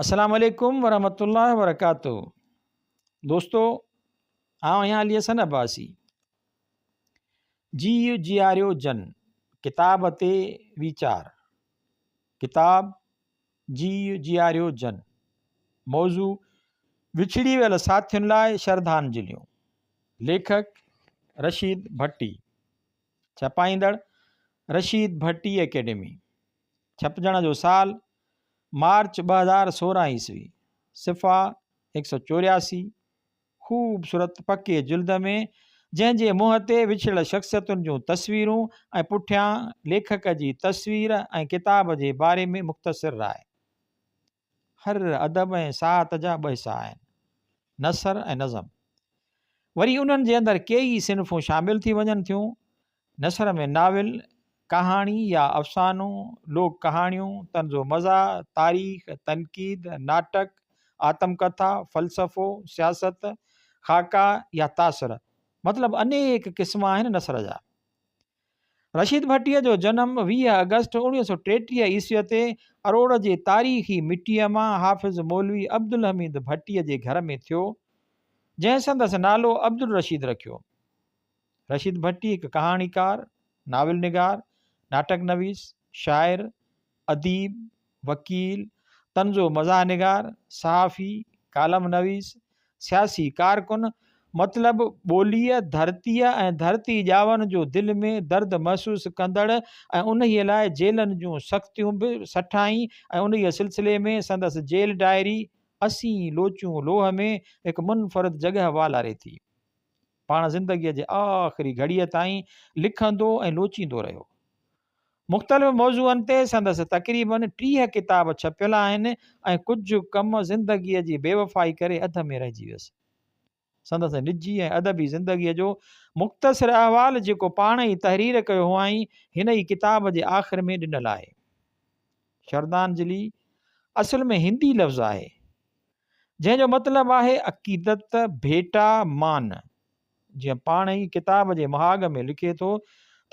السلام عليڪم ورحمة الله وبرڪاته دوستو آئون آهيان علي حسن عباسي جيء جياريو جن ڪتاب تي ويچار ڪتاب جيء جياريو جن موضوع وڇڙي ويل ساٿين لاء شرڌانجليون ليکڪ رشيد ڀٽي ڇپائيندڙ رشيد ڀٽي اڪيڊمي ڇپجڻ جو سال مارچ 2016 عيسوي، صفحا 184، خوبصورت پڪي جلد ۾ جنهن جي منهن تي وڇڙيل شخصيتن جون تصويرون ۽ پٺيان ليکڪ جي تصوير ۽ ڪتاب جي باري ۾ مختصر راء. هر ادب ۽ ساهت جا ٻه حصا آهن، نثر ۽ نظم. وري انهن جي اندر ڪيئي صنفون شامل ٿي وڃن ٿيون. نثر ۾ ناول، ڪهاڻي يا افسانو، لوڪ ڪهاڻيون، طنز و مزاح، تاريخ، تنقيد، ناٽڪ، آتم ڪٿا، فلسفو، سياست، خاڪا يا تاثر مطلب انيڪ قسم آهن نثر جا. رشيد ڀٽيء جو جنم 20 آگسٽ 1933 عيسويء تي اروڙ جي تاريخي مٽيء مان حافظ مولوي عبدالحميد ڀٽيء جي گهر ۾ ٿيو، جنهن سندس نالو عبدالرشيد رکيو. رشيد ڀٽي هڪ ڪهاڻيڪار، ناول نگار، ناٽڪ نويس، شاعر، اديب، وڪيل، طنز و مزاح نگار، صحافي، ڪالم نويس، سياسي ڪارڪن، مطلب ٻوليء، ڌرتيء ۽ ڌرتي ڄاون جو دل ۾ درد محسوس ڪندڙ ۽ انهيء لاء جيلن جون سختيون به سٺائين ۽ انهيء سلسلي ۾ سندس جيل ڊائري اسين لوچون لوهه ۾ هڪ منفرد جڳهه والاري ٿي. پاڻ زندگيء جي آخري گهڙيء تائين لکندو ۽ لوچيندو رهيو. مختلف موضوعن تي سندس تقريباً 30 ڪتاب ڇپيل آهن ۽ ڪجهه ڪم زندگيء جي بيوفائي ڪري اڌ ۾ رهجي ويس. سندس نجي ۽ ادبي زندگيء جو مختصر احوال جيڪو پاڻ ئي تحرير ڪيو هئائين، هن ئي ڪتاب جي آخر ۾ ڏنل آهي. شردانجلي اصل ۾ هندي لفظ آهي، جنهن جو مطلب آهي عقيدت، ڀيٽا، مان. جيئن پاڻ ئي ڪتاب جي مهاڳ ۾ لکي ٿو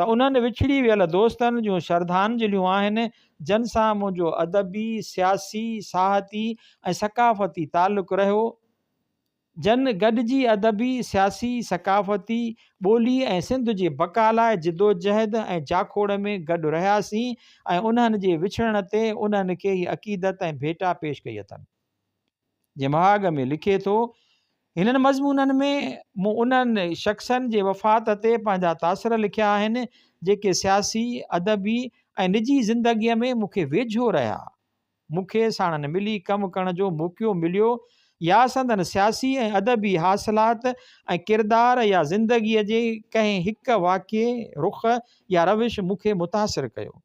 ته انهن وڇڙي ويل دوستن جون شرڌانجليون آهن جن سان منهنجو ادبي، سياسي، ساهتي ۽ ثقافتي تعلق رهيو، جن گڏجي ادبي، سياسي، ثقافتي، ٻولي ۽ سنڌ جي بقا لاء جدوجهد ۽ جاکوڙ ۾ گڏ رهياسين ۽ انهن جي وڇڙڻ تي انهن کي هي عقيدت ۽ ڀيٽا پيش ڪئي اٿم. جي مهاڳ ۾ لکي ٿو، هنن مضمونن ۾ مون انهن شخصن جي وفات تي پنهنجا تاثر لکيا آهن، جيڪي سياسي، ادبي ۽ نجي زندگيء ۾ مون کي ويجهو رهيا. مون کي ساڻن ملي ڪم ڪرڻ جو موقعو مليو يا سندن سياسي ۽ ادبي حاصلات ۽ ڪردار يا زندگيء جي ڪنهن هڪ واقعي، رخ يا روش مون کي متاثر ڪيو.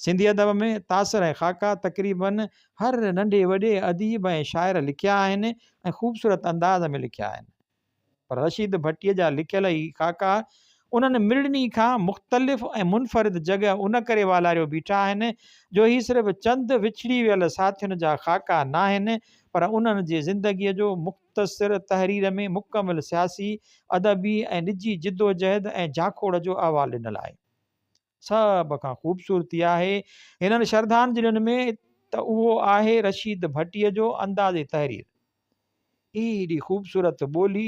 سنڌي ادب ۾ تاثر ۽ خاڪا تقريباً هر ننڍي وڏي اديب ۽ شاعر لکيا آهن ۽ خوبصورت انداز ۾ لکيا آهن. پر رشيد ڀٽيء جا لکيل هي خاڪا انهن مڙني کان مختلف ۽ منفرد جڳهه ان ڪري والاريو بيٺا آهن جو هي صرف چند وڇڙي ويل ساٿين جا خاڪا ناهن پر انهن جي زندگيء جو مختصر تحرير ۾ مڪمل سياسي، ادبي ۽ نجي جدوجهد ۽ جاکوڙ جو احوال ڏنل آهي. سڀ کان خوبصورتي آهي هنن شرڌانجلين ۾ ته اهو آهي رشيد ڀٽيء جو انداز تحرير. ايڏي خوبصورت ٻولي،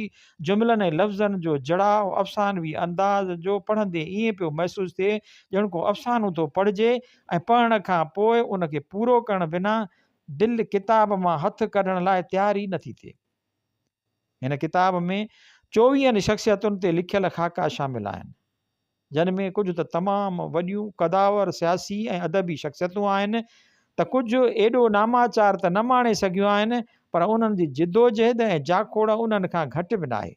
جملن ۽ لفظن جو جڙاء، افسانوي انداز جو پڙهندي ائين پيو محسوس ٿئي ڄڻ ڪو افسانو ٿو پڙهجي ۽ پڙهڻ کان پوء ان کي پورو ڪرڻ بنا دل ڪتاب مان هٿ ڪڍڻ لاء تيار ئي نٿي ٿئي. هن ڪتاب ۾ چوويهن شخصيتن تي لکيل خاڪا شامل آهن. جن ۾ ڪجهه ته تمام وڏيون قداور سياسي ۽ ادبي شخصيتون آهن ته ڪجهه ايڏو ناماچار ته نه ماڻي سگهيون آهن پر انهن جي جدوجهد ۽ جاکوڙ انهن کان گهٽ به ناهي.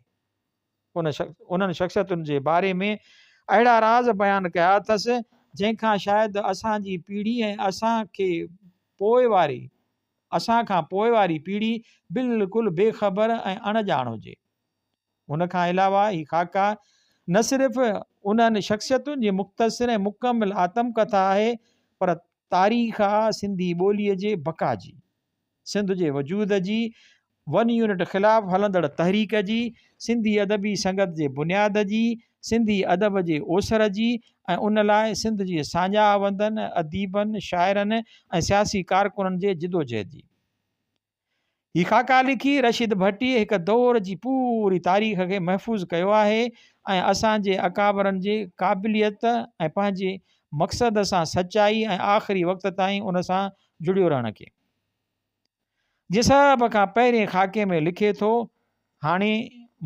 انهن شخصيتن جي باري ۾ اهڙا راز بيان ڪيا اٿس جنهن کان شايد اسان جي پيڙهي ۽ اسان کي پوء واري اسان کان پوء واري پيڙهي بلڪل بي خبر ۽ اڻ ڄاڻ هجي. ان کان علاوه هي خاڪا نه صرف انهن شخصيتن جي مختصر ۽ مڪمل آتم ڪٿا آهي پر تاريخ آ سنڌي ٻوليء جي بقا جي، سنڌ جي وجود جي، ون يونٽ خلاف هلندڙ تحريڪ جي، سنڌي ادبي سنگت جي بنياد جي، سنڌي ادب جي اوسر جي ۽ ان لاء سنڌ جي ساڃاهه وندن، اديبن، شاعرن ۽ سياسي ڪارڪنن جي جدوجهد جي. هي خاڪا لکي رشيد ڀٽيء هڪ دور جي پوري تاريخ کي محفوظ ڪيو آهي ۽ اسان جي اڪابرن جي قابليت ۽ پنهنجي مقصد سان سچائي ۽ آخري وقت تائين ان سان جڙيو رهڻ کي. جيئن سڀ کان پهرين خاڪي ۾ لکي ٿو، هاڻي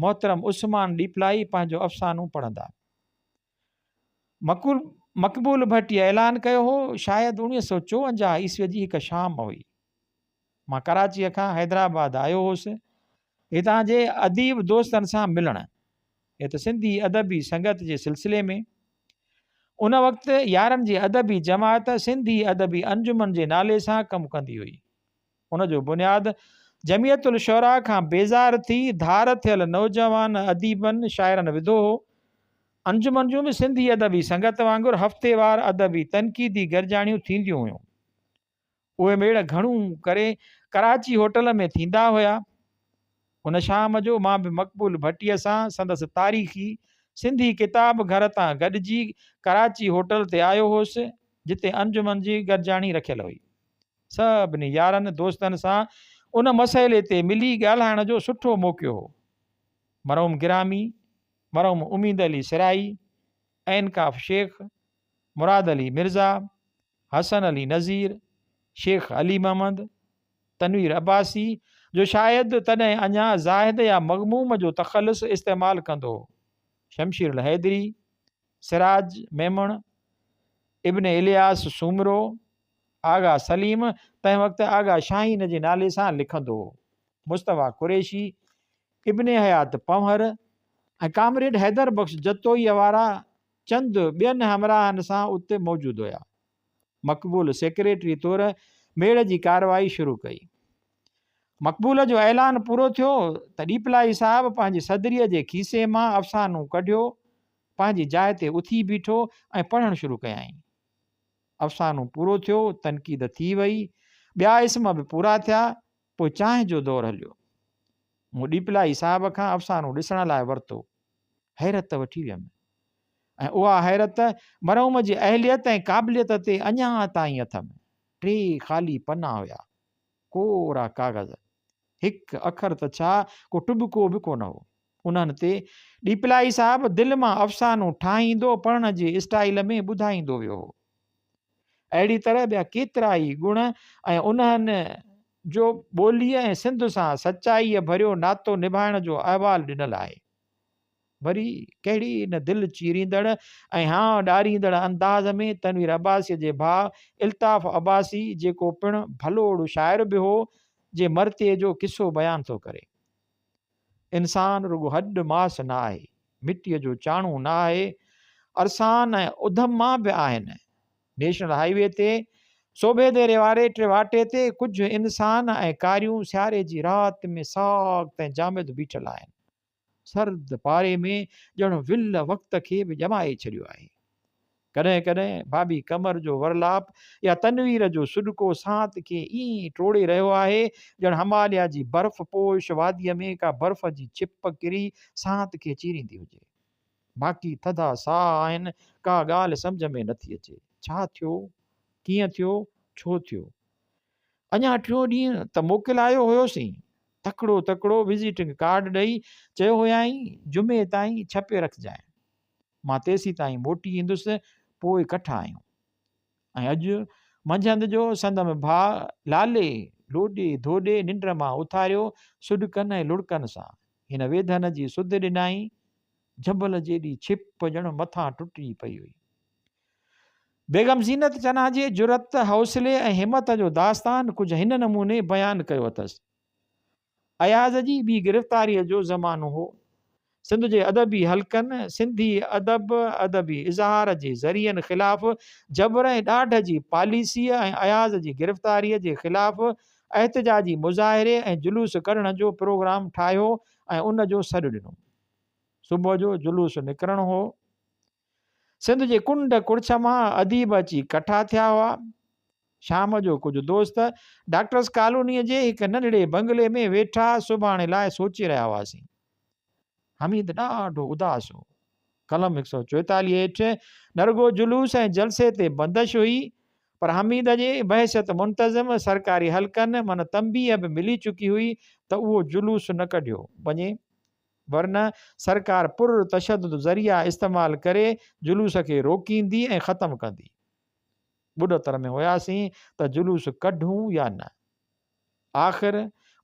محترم عثمان ڏيپلائي پنهنجو افسانو پڙهندا. مقبول ڀٽيء اعلان ڪيو هو، شايد 1954 عيسويء جي هڪ شام هئي. مان ڪراچيء کان حيدرآباد آيو هوس، هتان جي اديب دوستن سان ملڻ، هت سنڌي ادبي سنگت جي سلسلي ۾. ان وقت يارن جي ادبي جماعت سنڌي ادبي انجمن جي نالي سان ڪم ڪندي هئي. ان جو بنياد جمعيت الشعراء کان بيزار ٿي ڌار ٿيل نوجوان اديبن شاعرن وڌو هو. انجمن جون به سنڌي ادبي سنگت وانگر هفتيوار ادبي تنقيدي گڏجاڻيون ٿينديون هيون. اهي ميڙ گهڻو ڪري ڪراچي هوٽل ۾ ٿيندا هيا. ان شام جو مان به مقبول ڀٽيء سان سندس تاريخي سنڌي ڪتاب گهر تان گڏجي ڪراچي هوٽل تي آيو هوس، جتي انجمن جي گڏجاڻي رکيل هئي. سڀني يارن دوستن سان ان مسئلي تي ملي ڳالهائڻ جو سٺو موقعو هو. مرحوم گرامي، مرحوم اميد علي سرائي، عين ڪاف شيخ، مراد علي مرزا، حسن علي نذير، شيخ علي محمد، تنوير عباسي، جو شايد تڏهن اڃا زاهد يا مغموم جو تخلص استعمال ڪندو هو، شمشير الحيدري، سراج ميمڻ، ابن الياس سومرو، آغا سليم، تنهن وقت آغا شاهين جي نالي سان لکندو هو، مصطفيٰ قريشي، ابن حيات پنهور ۽ ڪامريڊ حيدر بخش جتوئيء وارا چند ٻين همراهن سان اتي موجود هيا. مقبول سيڪريٽري طور ميڙ جي ڪارروائي شروع ڪئي. مقبول جو اعلان پورو ٿيو ته ڏيپلائي صاحب پنهنجي صدريء جي کيسي مان افسانو ڪڍيو، پنهنجي جاء تي اٿي بيٺو ۽ پڙهڻ شروع ڪيائين. افسانو پورو ٿيو، تنقيد ٿي وئي، ٻيا اسم به پورا ٿيا، پوء چانهه جو دور هليو. مون ڏيپلائي صاحب کان افسانو ڏسڻ لاء ورتو. حيرت وٺي ويم ۽ اها حيرت مرحوم جي اهليت ۽ قابليت تي اڃا تائين اٿم. ٽي خالي پنا هيا. ڪورا ڪاغذ. هڪ اکر ته ڇا ڪو ٽٻڪو به ڪونه هو. انهن تي ڏيپلائي صاحب دل مان افسانو ٺاهيندو پڙهڻ جي اسٽائيل ۾ ٻڌائيندو ويو هو. اهڙي طرح ٻيا ڪيترائي گڻ ۽ انهن جو ٻوليء ۽ سنڌ سان سچائيء ڀريو ناتو نڀائڻ جو احوال ڏنل آهي. وري ڪهڙي نه دل چيريندڙ ۽ هانء ڏاريندڙ انداز ۾ تنوير عباسيء جي ڀاء الطاف عباسي جيڪو پڻ ڀلوڙ شاعر به هو، جي مرتيي جو قصو بيان ٿو ڪري. انسان رڳو هڏ ماس نه آهي، مٽيء جو چاڻو نه آهي، ارسان ۽ اڌم مان به آهن. نيشنل هاء وي تي سوڀيديري واري ٽيواٽي تي ڪجهه انسان ۽ ڪاريون سياري جي رات ۾ ساخت ۽ جامد بيٺل آهن. سرد پاري ۾ ڄڻ ول وقت کي به ڄمائي ڇڏيو آهي. ڪڏهن ڪڏهن ڀاڀي قمر جو ورلاپ يا تنوير جو سڏڪو سانت کي ائين ٽوڙي رهيو آهي ڄڻ هماليا جي برف پوش واديء ۾ ڪا برف جي ڇپ ڪري سانت کي چيريندي هجي. باقي ٿڌا ساهه آهن، ڪا ڳالهه سمجهه ۾ نٿي اچي. ڇا ٿيو؟ ڪيئن ٿيو؟ ڇو ٿيو؟ اڃا ٽيون ڏينهن ته موڪلايو هيوسين. تڪڙو تڪڙو وزيٽنگ ڪارڊ ڏئي چيو هيائين، جمعي تائين ڇپي رکجانء. مان تيسيتائين موٽي ايندس، پوء ڪٺا آهيون. ۽ اڄ منجهند جو سندم ڀاء لالي لوڏي ڌوڏي ننڊ مان اٿاريو سڏڪن ۽ لڙڪن سان. هن ويڌن جي سڌ ڏنائين. جبل جيڏي ڇپ ڄڻ مٿان ٽٽي پئي هئي. بيگم زينت چنا جي جرئت، حوصلي ۽ همت جو داستان ڪجهه هن نموني بيان ڪيو اٿس. اياز جي ٻي گرفتاريء جو زمانو هو. سنڌ جي ادبي حلقن، سنڌي ادب، ادبي اظهار جي ذريعن خلاف جبر ۽ ڏاڍ جي پاليسيء ۽ اياز جي گرفتاريء جي خلاف احتجاجي مظاهري ۽ جلوس ڪڍڻ جو پروگرام ٺاهيو ۽ ان جو سڏ ڏنو. صبح جو جلوس نڪرڻو هو. سنڌ جي ڪنڊ ڪڙڇ مان اديب اچي ڪٺا ٿيا هئا. شام جو ڪجهه دوست ڊاڪٽرس ڪالونيء جي هڪ ننڍڙي بنگلي ۾ ويٺا سڀاڻي لاء سوچي رهيا هئاسين. حميد ڏاڍو اداس هو. قلم هڪ سئو چوئيتاليهه هيٺ نه رڳو جلوس ۽ جلسي تي بندش هئي، پر حميد جي بحيثيت منتظم سرڪاري حلقن من تنبيهه به ملي چڪي هئي ته اهو جلوس نه ڪڍيو وڃي ورنه سرڪار پر تشدد ذريعا استعمال ڪري جلوس کي روڪيندي ۽ ختم ڪندي. ٻڏتر ۾ هياسين ته جلوس ڪڍون يا نه. آخر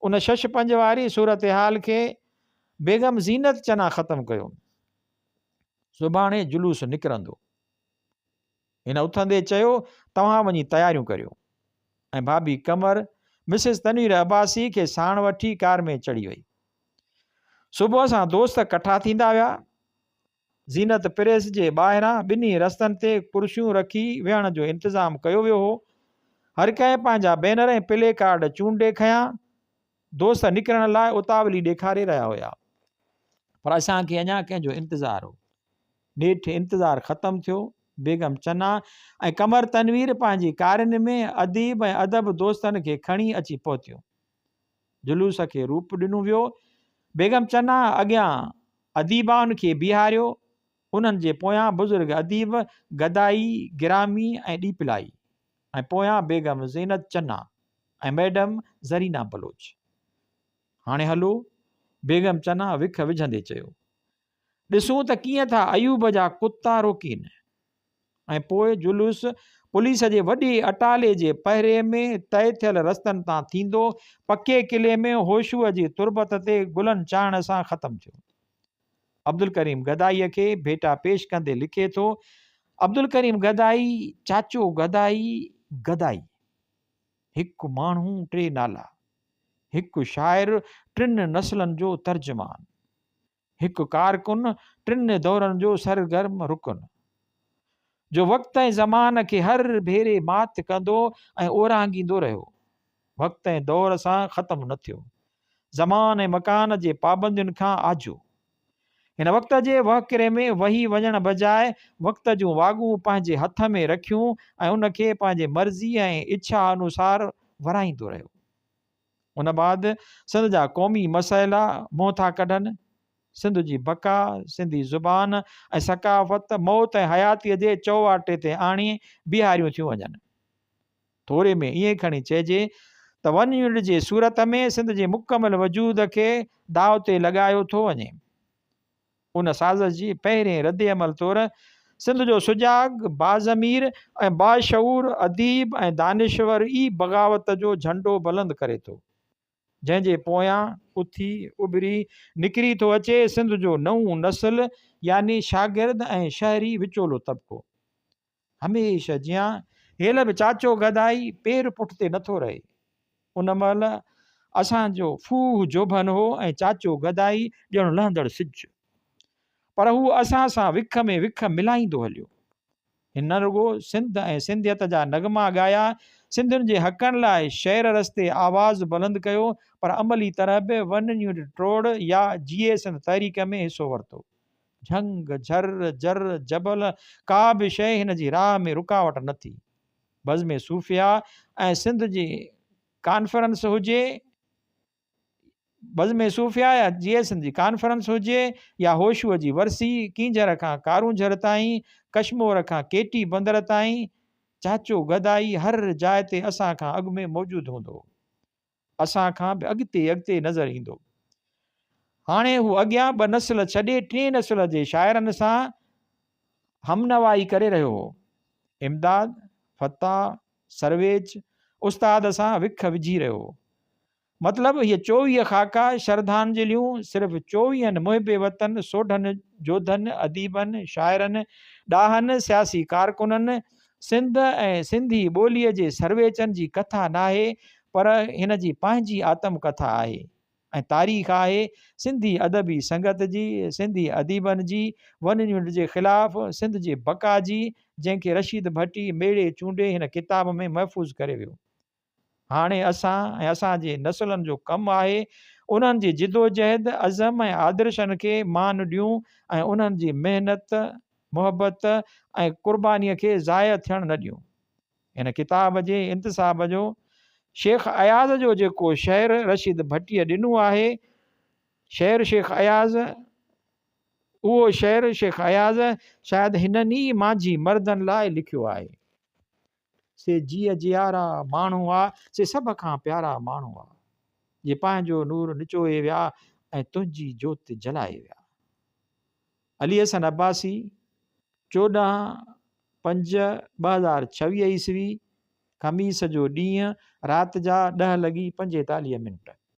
ان شش پنج واري صورتحال کي بيگم زينت چنا ختم ڪيو. سڀاڻي جلوس نڪرندو. هن اٿندي چيو، توهان وڃي تياريون ڪريو. ۽ ڀاڀي قمر، مسز تنوير عباسي کي ساڻ وٺي ڪار ۾ چڙهي وئي. صبح سان دوست ڪٺا ٿيندا ويا. زينت پريس جي ٻاهران ٻنهي رستن تي ڪرسيون رکي ويهڻ جو انتظام ڪيو ويو هو. هر ڪنهن پنهنجا بينر ۽ پلي ڪارڊ چونڊي کنيا. دوست نڪرڻ لاء اتاولي ڏيکاري رهيا هيا. پر اسان کي اڃا ڪنهن جو انتظار هو. نيٺ انتظار ختم ٿيو. بيگم چنا ۽ قمر تنوير پنهنجي ڪارين ۾ اديب ۽ ادب دوستن کي کڻي اچي پهتيون. جلوس کي روپ ڏنو ويو. بيگم چنا اڳيان اديبائن کي بيهاريو. انهن جي پويان بزرگ اديب گدائي، گرامي ۽ ڏيپلائي ۽ پويان بيگم زينت چنا ۽ مئڊم زرينا بلوچ. هاڻي هلو. بيگم چنا وک وجهندي چيو. ڏسون ته ڪيئن ٿا ايوب جا ڪتا روڪين. ۽ پوء جلوس پوليس جي وڏي اٽالي جي پهري ۾ طئي ٿيل رستن تان ٿيندو پڪي قلعي ۾ هوشوء جي تربت تي گلن چاڙهڻ سان ختم ٿيو. عبدالڪريم گدائيء کي ڀيٽا پيش ڪندي لکي ٿو، عبدالڪريم گدائي، چاچو گدائي، گدائي. هڪ ماڻهو ٽي نالا. هڪ شاعر ٽن نسلن جو ترجمان. هڪ ڪارڪن ٽن دورن جو سرگرم رڪن، جو وقت ۽ زمان کي هر ڀيري مات ڪندو ۽ اورانگهيندو رهيو. وقت ۽ دور سان ختم نه ٿيو. زمان ۽ مڪان جي پابندين کان آجو. هن وقت جي وهڪري ۾ وهي وڃڻ بجاء وقت جون واڳون پنهنجي هٿ ۾ رکيون ۽ ان کي پنهنجي مرضيء ۽ اڇا انوسار ورائيندو رهيو. ان بعد سنڌ جا قومي مسئلا منهن ٿا ڪڍن. سنڌ جي بقا، سنڌي زبان ۽ ثقافت موت ۽ حياتيء جي چؤواٽي تي آڻي بيهاريون ٿيون وڃن. ٿوري ۾ ائين کڻي چئجي ته ون يونٽ جي صورت ۾ سنڌ جي مڪمل وجود کي داء تي لڳايو ٿو وڃي. ان سازش جي پهرين ردعمل طور سنڌ جو سجاڳ، باضمير ۽ باشعور اديب ۽ دانشور ئي بغاوت جو جهنڊو بلند ڪري ٿو، جنهن جي پويان اٿي، اڀري، نڪري ٿو اچي سنڌ جو نئون نسل يعني شاگرد ۽ شهري وچولو طبقو. هميشه جيان هيل به چاچو گدائي پير پٺتي نٿو رهي. ان مهل اسان جو ڦوهه جوڀن هو ۽ چاچو گدائي ڄڻ لهندڙ سج. پر هو اسان سان وک ۾ وک ملائيندو هليو. هن نه رڳو سنڌ ۽ سنڌيت جا نغما ڳايا، سنڌين جي حقن لاء شعر رستي آواز بلند ڪيو پر عملي طرح به ون يونٽ ٽوڙ يا جيئي سنڌ تحريڪ ۾ حصو ورتو. جهنگ، جھر، جر، جبل، ڪا به شيء هن جي راهه ۾ رڪاوٽ نه ٿي. بزم صوفياء ۽ سنڌ جي ڪانفرنس هجي، بزم صوفياء يا جيئي سنڌ جي ڪانفرنس هجي يا هوشوء جي ورسي، ڪينجهر کان ڪارونجهر تائين، ڪشمور کان ڪيٽي بندر تائين، چاچو گدائي هر جاء تي اسان کان اڳ ۾ موجود هوندو هو. اسان کان به اڳتي اڳتي نظر ايندو. هاڻي هو اڳيان ٻه نسل ڇڏي ٽئين نسل جي شاعرن سان همنوائي ڪري رهيو هو. امداد، فتاح، سرويچ، استاد سان وک وجهي رهيو هو. مطلب هيء 24 خاڪا شرڌانجليون صرف چوويهن محب وطن سوڍن، جوڌن، اديبن، شاعرن، ڏاهن، سياسي ڪارڪنن، سنڌ ۽ سنڌي ٻوليء جي سرويچن جي ڪٿا ناهي پر هن جي پنهنجي آتم ڪٿا آهي ۽ تاريخ آهي سنڌي ادبي سنگت جي، سنڌي اديبن جي، ون يونٽ جي خلاف سنڌ جي بقا جي، جنهن کي رشيد ڀٽي ميڙي چونڊي هن ڪتاب ۾ محفوظ ڪري ويو. هاڻي اسان ۽ اسان جي نسلن جو ڪم آهي انهن جي جدوجهد، عزم ۽ آدرشن کي مان ڏيون ۽ انهن جي محنت، محبت ۽ قربانيء کي ضايع ٿيڻ نه ڏيون. هن ڪتاب جي انتساب جو شيخ اياز جو جيڪو شعر رشيد ڀٽيء ڏنو آهي، شعر شيخ اياز، اهو شعر شيخ اياز شايد هنن ئي مانجهي مردن لاء لکيو آهي. سي جيء جيارا ماڻهو هئا، سي سڀ کان پيارا ماڻهو هئا، جي پنهنجو نور نچوئي ويا ۽ تنهنجي جوت جلائي ويا. علي حسن عباسي، 14 پنج 2026 عيسوي، خميس جو ڏينهن، رات جا ڏهه لڳي 45 منٽ.